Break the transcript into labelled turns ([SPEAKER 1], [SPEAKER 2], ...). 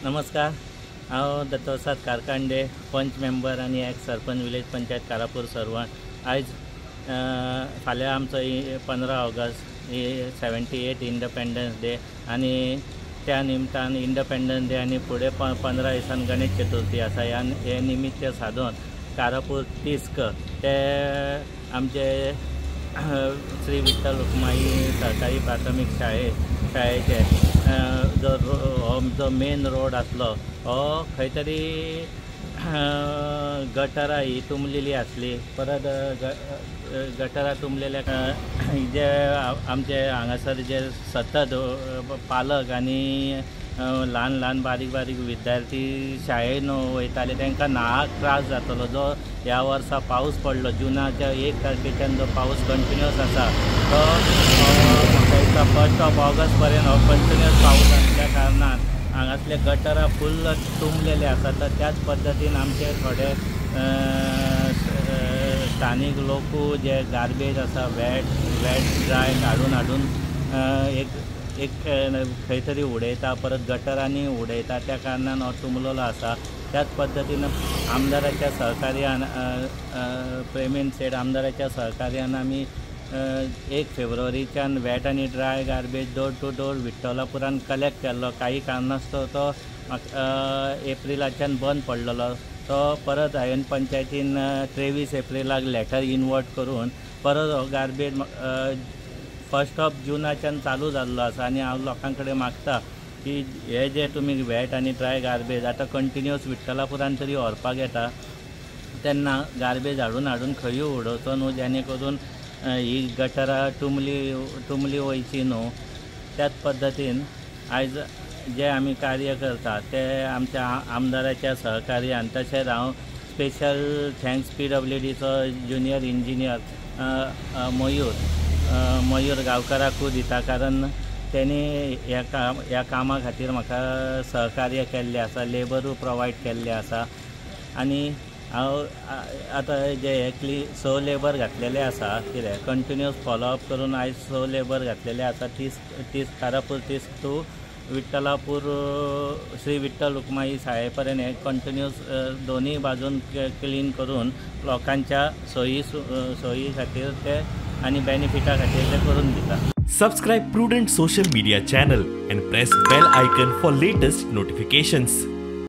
[SPEAKER 1] नमस्कार, हांव दत्तप्रसाद कारकांडे, पंच मेंबर आनी एक्स सरपंच, विलेज पंचायत कारापूर सर्वण. आयज फाल्यां आमचो 15 ऑगस्ट 78 इंडिपेंडन्स डे आनी त्या निमतान इंडिपेंडन्स डे आनी फुडें 15 दिसान गणेश चतुर्थी आसा. ह्या हे निमित्त सादून कारापूर तिस्क ते आमचे श्री विठ्ठल रुक्माई सरकारी प्राथमीक शाळेचे जो जो मेन रोड आसलो हो खंय तरी गटरां ही तुंबलेली आसली. परत गटरां तुंबलेल्या जे आमचे हांगासर जे सतत पालक आनी ल्हान ल्हान बारीक बारीक विद्यार्थी शाळेन वयताले तांकां न्हाक त्रास जातलो. जो ह्या वर्सा पावस पडलो जुनाच्या 1 तारखेच्यान जो पावस कंटिन्युअस आसा तो म्हाका दिसता 1 ऑगस्ट पर्यंत हो कंटिन्युअस पावस आसल्या कारणान हांगासले गटरां फुल्ल तुंबलेले आसा. तर त्याच पद्दतीन आमचे थोडे स्थानीक लोकूय जे गार्बेज आसा वेट वेट ड्राय काडून हाडून एक एक खंय तरी उडयता, परत गटरांनी उडयता, त्या कारणान हो तुंबलेलो आसा. त्याच पद्दतीन आमदाराच्या सहकार्यान प्रेमेन सेठ आमदाराच्या सहकार्यान आमी 1 फेब्रुवारीच्यान वेट आनी dry garbage door to door विठ्ठलापुरान collect केल्लो. काही कारणास्तव तो एप्रिलाच्यान बंद पडलेलो, तो परत हांवें पंचायतीन 23 एप्रिलाक लेटर इनवर्ट करून परत हो गार्बेज 1 जुनाच्यान चालू जाल्लो आसा. आनी हांव लोकां कडेन मागता की हे जे तुमी वेट आनी ड्राय गार्बेज आतां कंटिन्युअस विठ्ठलापुरान तरी व्हरपाक येता तेन्ना गार्बेज हाडून हाडून खंयूय उडोवचो न्हू, जेणे करून ही गटरां तुंबली वयची न्हू. त्याच पद्दतीन आयज जे आमी कार्य करता ते आमच्या आमदाराच्या सहकार्यान, तशेंच हांव स्पेशल thanks PWDचो ज्युनियर इंजिनियर मयूर गांवकाराकूय दिता, कारण तेणी ह्या कामा खातीर म्हाका सहकार्य केल्लें आसा, लेबरूय प्रोवायड केल्लें आसा. आनी हांव आतां जे हे 6 लेबर घातलेले आसा, कितें कंटिन्युअस फॉलोअप करून आयज 6 लेबर घातलेले आसा. 30 कारापूर 30 टू विठ्ठलापूर श्री विठ्ठल रुक्माई शाळे पर्यंत हे कंटिन्युअस दोनूय बाजून क्लीन करून लोकांच्या सोयी खातीर ते आनी बेनिफिटा खातीर ते करून दिता.
[SPEAKER 2] Subscribe Prudent social media channel and press bell icon for latest notifications.